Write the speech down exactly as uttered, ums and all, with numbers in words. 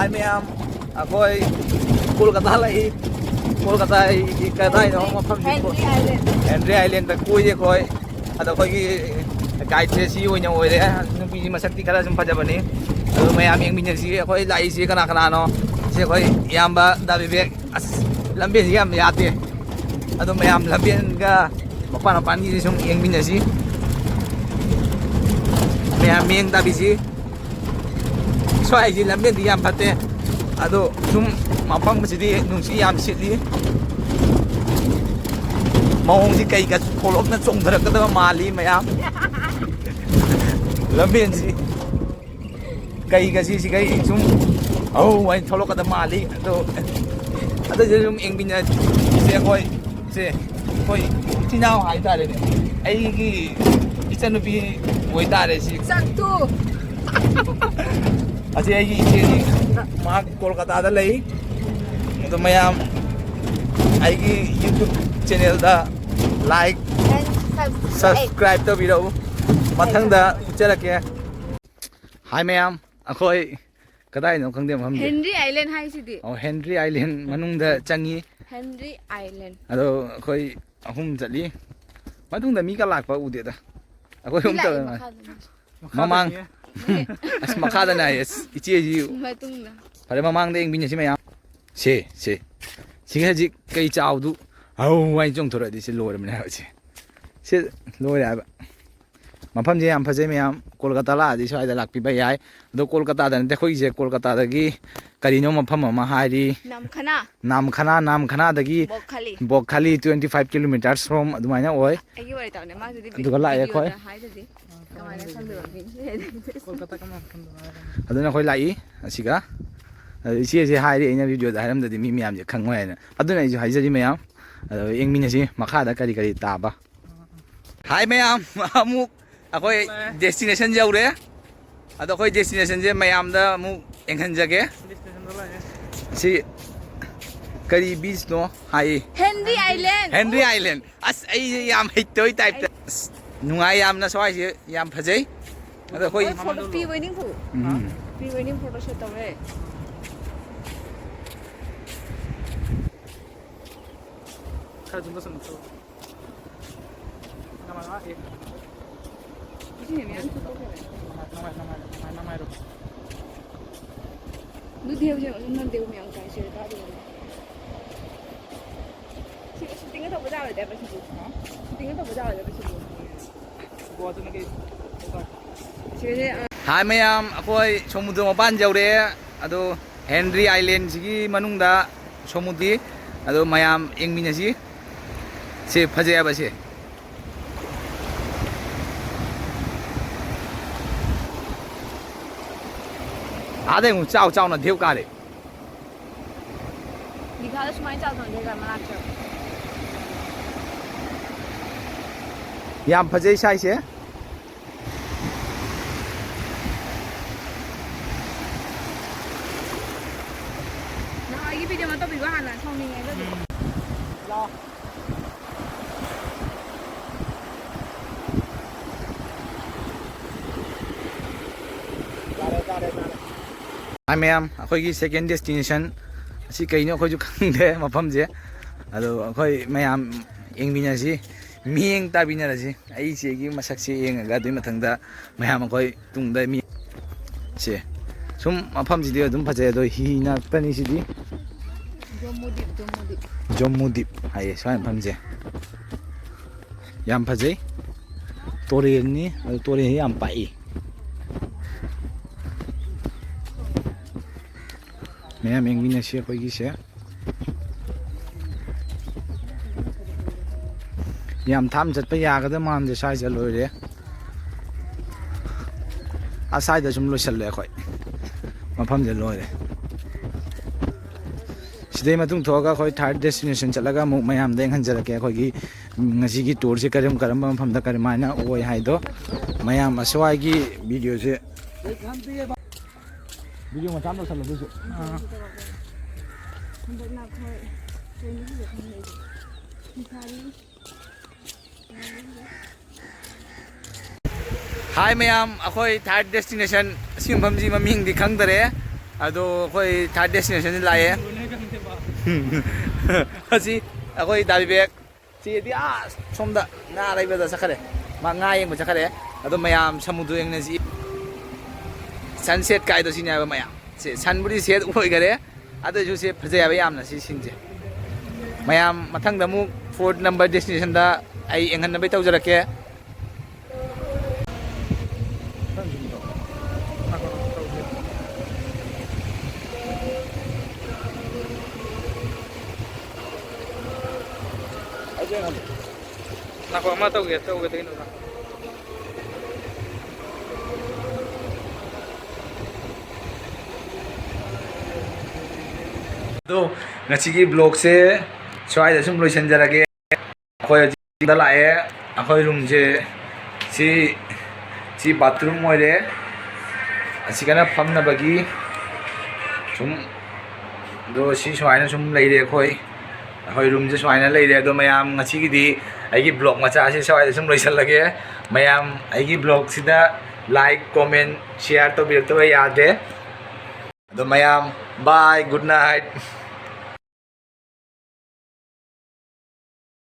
ꯍꯥꯏ ꯃꯌꯥꯝ, ꯑꯩꯈꯣꯏ ꯀꯣꯜꯀꯇꯥ ꯂꯩ꯫ ꯀꯣꯜꯀꯇꯥꯒꯤ ꯀꯗꯥꯏꯅꯣ ꯃꯐꯝꯁꯤ? Henry Allen. ꯍꯦꯟꯔꯤ ꯑꯥꯏꯂꯦꯟꯗ ꯀꯣꯏꯔꯦ ꯑꯩꯈꯣꯏ꯫ ꯑꯗꯣ ꯑꯩꯈꯣꯏꯒꯤ ꯒꯥꯏꯗꯁꯦ ꯁꯤ ꯑꯣꯏꯅ ꯑꯣꯏꯔꯦ꯫ ꯅꯨꯄꯤꯁꯤ ꯃꯁꯛꯇꯤ ꯈꯔ ꯁꯨꯝ ꯐꯖꯕꯅꯤ꯫ ꯑꯗꯨ ꯃꯌꯥꯝ ꯌꯦꯡꯃꯤꯟꯅꯁꯤ꯫ ꯑꯩꯈꯣꯏ ꯂꯥꯛꯏꯁꯤ ꯀꯅꯥ ꯀꯅꯥꯅꯣ? ꯁꯤ ꯑꯩꯈꯣꯏ ꯏꯌꯥꯝꯕ ꯗꯥ ꯕꯤꯕꯦꯛ꯫ ꯑꯁ, ꯂꯝꯕꯦꯟꯁꯤ ꯌꯥꯝ ꯌꯥꯗꯦ꯫ ꯑꯗꯣ ꯃꯌꯥꯝ ꯂꯝꯕꯦꯟꯒ ꯃꯄꯥꯟ ꯃꯄꯥꯟꯒꯤꯁꯤ ꯁꯨꯝ ꯌꯦꯡꯃꯤꯟꯅꯁꯤ꯫ ꯃꯌꯥꯝ ꯃꯤꯠꯌꯦꯡ ꯇꯥꯕꯤꯁꯤ꯫ ꯁ꯭ꯋꯥꯏꯁꯤ ꯂꯝꯕꯦꯟꯗꯤ ꯌꯥꯝ ꯐꯠꯇꯦ꯫ ꯑꯗꯣ ꯁꯨꯝ ꯃꯐꯝꯁꯤꯗꯤ ꯅꯨꯡꯁꯤꯠ ꯌꯥꯝ ꯁꯤꯠꯂꯤ꯫ ꯃꯑꯣꯡꯁꯤ ꯀꯩꯒ ꯈꯣꯂꯣꯞꯅ ꯆꯣꯡꯊꯔꯛꯀꯗꯕ ꯃꯥꯜꯂꯤ ꯃꯌꯥꯝ꯫ ꯂꯝꯕꯦꯟꯁꯤ ꯀꯩꯒ ꯁꯤꯁꯤꯒꯩ ꯁꯨꯝ ꯑꯧ ꯍꯥꯏꯅ ꯊꯣꯛꯂꯛꯀꯗꯕ ꯃꯥꯜꯂꯤ꯫ ꯑꯗꯣ ꯑꯗꯨꯁꯨ ꯁꯨꯝ ꯌꯦꯡꯃꯤꯟꯅꯁꯦ ꯑꯩꯈꯣꯏ꯫ ꯁꯦ, ꯑꯩꯈꯣꯏ ꯏꯆꯤꯟ ꯏꯅꯥꯎ ꯍꯥꯏꯇꯥꯔꯦꯅꯦ꯫ ꯑꯩꯒꯤ ꯏꯆꯟꯅꯨꯄꯤ ꯑꯣꯏꯇꯥꯔꯦ ꯁꯤ꯫ ꯆꯥꯛꯇꯨ꯫ ꯑꯁꯤ ꯑꯩꯒꯤ ꯏꯆꯦꯅꯤ꯫ ꯃꯍꯥꯛ ꯀꯣꯜꯀꯇꯥꯗ ꯂꯩ꯫ ꯑꯗꯣ ꯃꯌꯥꯝ ꯑꯩꯒꯤ YouTube ꯆꯦꯅꯦꯜꯗ like, subscribe ꯇꯧꯕꯤꯔꯛꯎ꯫ ꯃꯊꯪꯗ ꯎꯠꯆꯔꯛꯀꯦ꯫ ꯍꯥꯏ ꯃꯌꯥꯝ, ꯑꯩꯈꯣꯏ ꯀꯗꯥꯏꯅꯣ ꯈꯪꯗꯦ ꯃꯐꯝꯁꯦ꯫ ꯍꯦꯟꯔꯤ ꯑꯥꯏꯂꯦꯟ ꯍꯥꯏꯁꯤꯗꯤ꯫ ꯑꯣ, ꯍꯦꯟꯔꯤ ꯑꯥꯏꯂꯦꯟ ꯃꯅꯨꯡꯗ ꯆꯪꯉꯤ꯫ Henry island. ꯑꯗꯣ ꯑꯩꯈꯣꯏ ꯑꯍꯨꯝ ꯆꯠꯂꯤ꯫ ꯃꯇꯨꯡꯗ ꯃꯤꯒ ꯂꯥꯛꯄ ꯎꯗꯦꯗ꯫ ꯑꯩꯈꯣꯏ ꯃꯤ ꯑꯍꯨꯝ ꯂꯥꯛꯑꯦ ꯇꯧꯔꯦ꯫ ꯃꯈꯥꯗꯅꯤ꯫ ꯃꯃꯥꯡ꯫ ꯑꯁ, ꯃꯈꯥꯗꯅꯦ ꯍꯥꯏꯌꯦ꯫ ꯑꯁ, ꯏꯆꯦꯁꯤ꯫ ꯃꯇꯨꯡꯗ꯫ ꯐꯔꯦ, ꯃꯃꯥꯡꯗ ꯌꯦꯡꯃꯤꯟꯅꯁꯤ ꯃꯌꯥꯝ꯫ ꯁꯦ, ꯁꯦ꯫ ꯁꯤꯒꯤ ꯍꯧꯖꯤꯛ ꯀꯩ ꯆꯥꯎꯗꯨ ꯍꯧ ꯍꯥꯏꯅ ꯆꯣꯡꯊꯣꯔꯛꯑꯗꯤ ꯁꯤ ꯂꯣꯏꯔꯕꯅꯦ ꯍꯥꯏꯕ ꯁꯦ꯫ ꯁꯤ ꯂꯣꯏꯔꯦ ꯍꯥꯏꯕ꯫ ꯃꯐꯝꯁꯦ ꯌꯥꯝ ꯐꯖꯩ ꯃꯌꯥꯝ꯫ ꯀꯣꯜꯀꯇꯥ ꯂꯥꯛꯑꯗꯤ ꯁ꯭ꯋꯥꯏꯗ ꯂꯥꯛꯄꯤꯕ ꯌꯥꯏ꯫ ꯑꯗꯣ ꯀꯣꯜꯀꯇꯥꯗ ꯅꯠꯇꯦ, ꯑꯩꯈꯣꯏꯒꯤꯁꯦ ꯀꯣꯜꯀꯇꯥꯗꯒꯤ ꯀꯔꯤꯅꯣ ꯃꯐꯝ ꯑꯃ ꯍꯥꯏꯔꯤ꯫ ꯅꯥꯝꯈꯅꯥ꯫ ꯅꯥꯝꯈꯅꯥ, ꯅꯥꯝꯈꯅꯥꯗꯒꯤ ꯕꯣꯛꯈꯥꯂꯤ꯫ ꯕꯣꯛꯈꯥꯂꯤ twenty five kilometers from ꯑꯗꯨꯃꯥꯏꯅ ꯑꯣꯏ꯫ ꯑꯩꯒꯤ ꯋꯥꯔꯤ ꯇꯧꯅꯦ, ꯃꯥꯁꯤꯗꯤ ꯑꯗꯨꯒ ꯂꯥꯛꯑꯦ ꯑꯩꯈꯣꯏ꯫ ꯚꯤꯗꯤꯑꯣꯗ ꯍꯥꯏꯗꯗꯤ ꯀꯃꯥꯏꯅ ꯈꯪꯗꯣꯏꯕ ꯃꯤꯅ? ꯀꯣꯜꯀꯇꯥ ꯀꯃꯥꯏꯅ ꯈꯪꯗꯣꯏꯅꯣ ꯍꯥꯏꯔꯒ꯫ ꯑꯗꯨꯅ ꯑꯩꯈꯣꯏ ꯂꯥꯛꯏ ꯑꯁꯤꯒ꯫ ꯑꯗꯣ ꯏꯆꯦꯁꯦ ꯍꯥꯏꯔꯤ, ꯑꯩꯅ ꯚꯤꯗꯤꯑꯣꯗ ꯍꯥꯏꯔꯝꯗꯗꯤ ꯃꯤ ꯃꯌꯥꯝꯁꯦ ꯈꯪꯉꯣꯏ ꯍꯥꯏꯅ꯫ ꯑꯗꯨꯅ ꯑꯩꯁꯨ ꯍꯥꯏꯖꯔꯤ ꯃꯌꯥꯝ꯫ ꯑꯗꯣ ꯌꯦꯡꯃꯤꯟꯅꯁꯤ ꯃꯈꯥꯗ ꯀꯔꯤ ꯀꯔꯤ ꯇꯥꯕ꯫ ꯍꯥꯏ ꯃꯌꯥꯝ, ꯑꯃꯨꯛ ꯑꯩꯈꯣꯏ ꯗꯦꯁꯇꯤꯅꯦꯁꯟ ꯌꯧꯔꯦ꯫ ꯑꯗꯣ ꯑꯩꯈꯣꯏ ꯗꯦꯁꯇꯤꯅꯦꯁꯟꯁꯦ ꯃꯌꯥꯝꯗ ꯑꯃꯨꯛ ꯌꯦꯡꯍꯟꯖꯒꯦ꯫ ꯁꯤ ꯀꯔꯤ ꯕꯤꯆꯅꯣ ꯍꯥꯏ? Henry Allen. Henry Allen. ꯑꯁ, ꯑꯩꯁꯦ ꯌꯥꯝ ꯍꯩꯇꯕꯩ ꯇꯥꯏꯞꯇ꯫ ꯑꯁ, ꯅꯨꯡꯉꯥꯏ ꯌꯥꯝꯅ ꯁ꯭ꯋꯥꯏꯁꯦ, ꯌꯥꯝ ꯐꯖꯩ꯫ ꯑꯗꯣ ꯑꯩꯈꯣꯏ ꯍꯣꯏ, ꯐꯣꯇꯣ ꯄ꯭ꯔꯤ ꯋꯦꯗꯤꯡ ꯐꯣꯇꯣ꯫ ꯎꯝ꯫ ꯄ꯭ꯔꯤ ꯋꯦꯗꯤꯡ ꯐꯣꯇꯣ ꯁꯨꯠ ꯇꯧꯔꯦ꯫ ꯈꯔ ꯆꯨꯝꯕ ꯆꯨꯝꯕ ꯇꯧ꯫ ꯅꯃꯥꯏ ꯃꯥ ꯑꯦ꯫ ꯁꯤ ꯃꯌꯥꯝ ꯆꯨꯝꯕ ꯈꯔ꯫ ꯅꯃꯥꯏ, ꯅꯃꯥꯏ, ꯅꯃꯥꯏ, ꯅꯃꯥꯏꯔꯣ꯫ ꯑꯗꯨꯗꯤ ꯍꯧꯖꯤꯛ ꯅꯪ ꯗꯦꯎ ꯃꯌꯥꯝ ꯆꯥꯏꯁꯦ ꯇꯥꯗꯦ꯫ ꯁꯤ ꯁꯨꯇꯤꯡꯒ ꯇꯧꯕ ꯌꯥꯔꯣꯏꯗꯕ ꯁꯤꯕꯨ꯫ ꯍꯥ? ꯁꯨꯇꯤꯡꯒ ꯇꯧꯕ ꯌꯥꯔꯣꯏꯗꯕ ꯁꯤꯕꯨ꯫ ꯒꯣ ꯑꯗꯨꯅ ꯀꯩ? ꯁꯤꯁꯦ, ꯑ, ꯍꯥꯏ ꯃꯌꯥꯝ, ꯑꯩꯈꯣꯏ ꯁꯃꯨꯗ꯭ꯔ ꯃꯄꯥꯟ ꯌꯧꯔꯛꯑꯦ꯫ ꯑꯗꯣ ꯍꯦꯟꯔꯤ ꯑꯥꯏꯂꯦꯟꯁꯤꯒꯤ ꯃꯅꯨꯡꯗ ꯁꯃꯨꯗ꯭ꯔꯤ꯫ ꯑꯗꯣ ꯃꯌꯥꯝ ꯌꯦꯡꯃꯤꯟꯅꯁꯤ꯫ ꯁꯤ ꯐꯖꯩ ꯍꯥꯏꯕ ꯁꯤ꯫ ꯑꯥꯗꯩ ꯑꯃꯨꯛ ꯆꯥꯎ ꯆꯥꯎꯅ ꯙꯦꯎ ꯀꯥꯔꯦ꯫ ꯗꯤꯘꯥꯗ ꯁꯨꯃꯥꯏꯅ ꯆꯥꯎ ꯆꯥꯎꯅ ꯙꯦꯎ ꯀꯥ ꯃꯅꯥꯛꯇ꯫ ꯌꯥꯝ ꯐꯖꯩ ꯁ꯭ꯋꯥꯏꯁꯦ꯫ ꯅꯍꯥꯟꯒꯤ ꯚꯤꯗꯤꯑꯣ ꯑꯃ ꯇꯧꯕꯤꯕ ꯍꯥꯟꯅ ꯁꯥꯎꯅꯤꯡꯉꯦ ꯑꯗꯨꯗꯤ꯫ ꯂꯥꯛꯑꯣ꯫ ꯇꯥꯔꯦ, ꯇꯥꯔꯦ, ꯇꯥꯔꯦ꯫ ꯍꯥꯏ ꯃꯌꯥꯝ, ꯑꯩꯈꯣꯏꯒꯤ ꯁꯦꯀꯦꯟ ꯗꯦꯁꯇꯤꯅꯦꯁꯟ ꯑꯁꯤ ꯀꯩꯅꯣ ꯑꯩꯈꯣꯏꯁꯨ ꯈꯪꯗꯦ ꯃꯐꯝꯁꯦ꯫ ꯑꯗꯣ ꯑꯩꯈꯣꯏ ꯃꯌꯥꯝ ꯌꯦꯡꯃꯤꯟꯅꯁꯤ, ꯃꯤꯠꯌꯦꯡ ꯇꯥꯕꯤꯟꯅꯔꯁꯤ꯫ ꯑꯩ ꯏꯆꯦꯒꯤ ꯃꯁꯛꯁꯦ ꯌꯦꯡꯉꯒ ꯑꯗꯨꯒꯤ ꯃꯊꯪꯗ ꯃꯌꯥꯝ ꯑꯩꯈꯣꯏ ꯇꯨꯡꯗ ꯃꯤ ꯁꯦ ꯁꯨꯝ ꯃꯐꯝꯁꯤꯗꯤ ꯑꯗꯨꯝ ꯐꯖꯩ, ꯑꯗꯣ ꯍꯤ ꯉꯥꯛꯇꯅꯤ ꯁꯤꯗꯤ꯫ ꯖꯝꯕꯨꯗꯤꯞ, ꯖꯝꯕꯨꯗꯤꯞ꯫ ꯖꯝꯕꯨꯗꯤꯞ ꯍꯥꯏꯌꯦ ꯁ꯭ꯋꯥꯏ ꯃꯐꯝꯁꯦ꯫ ꯌꯥꯝ ꯐꯖꯩ꯫ ꯇꯨꯔꯦꯜꯅꯤ, ꯑꯗꯨ ꯇꯨꯔꯦꯜꯁꯤ ꯌꯥꯝ ꯄꯥꯛꯏ꯫ ꯃꯌꯥꯝ ꯌꯦꯡꯃꯤꯟꯅꯁꯤ ꯑꯩꯈꯣꯏꯒꯤꯁꯦ꯫ ꯌꯥꯝ ꯊꯥꯞꯅ ꯆꯠꯄ ꯌꯥꯒꯗꯕ ꯃꯥꯟꯗꯦ, ꯁ꯭ꯋꯥꯏ ꯆꯠ ꯂꯣꯏꯔꯦ꯫ ꯑꯁ꯭ꯋꯥꯏꯗ ꯁꯨꯝ ꯂꯣꯏꯁꯜꯂꯦ ꯑꯩꯈꯣꯏ꯫ ꯃꯐꯝꯁꯦ ꯂꯣꯏꯔꯦ꯫ ꯁꯤꯗꯩ ꯃꯇꯨꯡ ꯊꯣꯛꯑꯒ ꯑꯩꯈꯣꯏ ꯊꯥꯔꯠ ꯗꯦꯁꯇꯤꯅꯦꯁꯟ ꯆꯠꯂꯒ ꯑꯃꯨꯛ ꯃꯌꯥꯝꯗ ꯌꯦꯡꯍꯟꯖꯔꯛꯀꯦ ꯑꯩꯈꯣꯏꯒꯤ ꯉꯁꯤꯒꯤ ꯇꯨꯔꯁꯦ ꯀꯔꯝ ꯀꯔꯝꯕ ꯃꯐꯝꯗ ꯀꯔꯝꯍꯥꯏꯅ ꯑꯣꯏ ꯍꯥꯏꯗꯣ꯫ ꯃꯌꯥꯝ ꯑꯁ꯭ꯋꯥꯏꯒꯤ ꯚꯤꯗꯤꯑꯣꯁꯦ, ꯚꯤꯗꯤꯑꯣ ꯃꯆꯥ ꯑꯃ ꯇꯧꯁꯜꯂꯣ ꯑꯗꯨꯁꯨ꯫ ꯑꯥ꯫ ꯍꯟꯗꯛꯅ ꯑꯩꯈꯣꯏ ꯀꯩꯅꯣꯒꯤꯗ ꯈꯪꯅꯩꯗꯣ꯫ ꯐꯤꯁꯥꯔꯤ꯫ ꯍꯥꯏ ꯃꯌꯥꯝ, ꯑꯩꯈꯣꯏ ꯊꯥꯔꯠ ꯗꯦꯁꯇꯤꯅꯦꯁꯟ ꯑꯁꯤ ꯃꯐꯝꯁꯤ ꯃꯃꯤꯡꯗꯤ ꯈꯪꯗꯔꯦ, ꯑꯗꯣ ꯑꯩꯈꯣꯏ ꯊꯥꯔꯠ ꯗꯦꯁꯇꯤꯅꯦꯁꯟꯗ ꯂꯥꯛꯑꯦ꯫ ꯑꯁꯤ ꯑꯩꯈꯣꯏ ꯗꯥ ꯕꯤꯕꯦꯛ ꯁꯤꯗꯤ ꯑꯥ ꯁꯣꯝꯗ ꯉꯥ ꯂꯩꯕꯗ ꯆꯠꯈ꯭ꯔꯦ꯫ ꯃꯥ ꯉꯥ ꯌꯦꯡꯕ ꯆꯠꯈ꯭ꯔꯦ꯫ ꯑꯗꯣ ꯃꯌꯥꯝ ꯁꯃꯨꯗ꯭ꯔ ꯌꯦꯡꯅꯁꯤ꯫ ꯁꯟꯁꯦꯠ ꯀꯥꯏꯗꯣ ꯁꯤꯅꯦ ꯍꯥꯏꯕ ꯃꯌꯥꯝ꯫ ꯁꯦ ꯁꯟꯕꯨꯗꯤ ꯁꯦꯠ ꯑꯣꯏꯈꯔꯦ꯫ ꯑꯗꯨꯏꯁꯨ ꯁꯦ ꯐꯖꯩ ꯍꯥꯏꯕ ꯌꯥꯝꯅ ꯁꯤ ꯁꯤꯟꯁꯦ꯫ ꯃꯌꯥꯝ ꯃꯊꯪꯗ ꯑꯃꯨꯛ ꯐꯣꯔ ꯅꯝꯕꯔ ꯗꯦꯁꯇꯤꯅꯦꯁꯟꯗ ꯑꯩ ꯌꯦꯡꯍꯟꯅꯕꯩ ꯇꯧꯖꯔꯛꯀꯦ꯫ ꯉꯥꯏꯈꯣ, ꯑꯃ ꯇꯧꯒꯦ, ꯇꯧꯒꯦ, ꯀꯩꯅꯣ꯫ ꯑꯗꯣ ꯉꯁꯤꯒꯤ ꯕ꯭ꯂꯣꯒꯁꯦ ꯁ꯭ꯋꯥꯏꯗ ꯁꯨꯝ ꯂꯣꯏꯁꯤꯟꯖꯔꯒꯦ꯫ ꯑꯩꯈꯣꯏ ꯍꯧꯖꯤꯛ ꯌꯨꯝꯗ ꯂꯥꯛꯑꯦ꯫ ꯑꯩꯈꯣꯏ ꯔꯨꯝꯁꯦ ꯁꯤ, ꯁꯤ ꯕꯥꯊꯔꯨꯝ ꯑꯣꯏꯔꯦ꯫ ꯑꯁꯤꯒꯅ ꯐꯝꯅꯕꯒꯤ ꯁꯨꯝ, ꯑꯗꯣ ꯁꯤ ꯁꯨꯃꯥꯏꯅ ꯁꯨꯝ ꯂꯩꯔꯦ ꯑꯩꯈꯣꯏ꯫ ꯑꯩꯈꯣꯏ ꯔꯨꯝꯁꯦ ꯁꯨꯃꯥꯏꯅ ꯂꯩꯔꯦ꯫ ꯑꯗꯣ ꯃꯌꯥꯝ ꯉꯁꯤꯒꯤꯗꯤ ꯑꯩꯒꯤ ꯕ꯭ꯂꯣꯒ ꯃꯆꯥꯁꯤ ꯁ꯭ꯋꯥꯏꯗ ꯁꯨꯝ ꯂꯣꯏꯁꯤꯜꯂꯒꯦ꯫ ꯃꯌꯥꯝ ꯑꯩꯒꯤ ꯕ꯭ꯂꯣꯒꯁꯤꯗ ꯂꯥꯏꯛ, ꯀꯣꯃꯦꯟ, ꯁꯤꯌꯥꯔ ꯇꯧꯕꯤꯔꯛꯇꯕ ꯌꯥꯗꯦ꯫ ꯑꯗꯣ ꯃꯌꯥꯝ, bye, good night꯫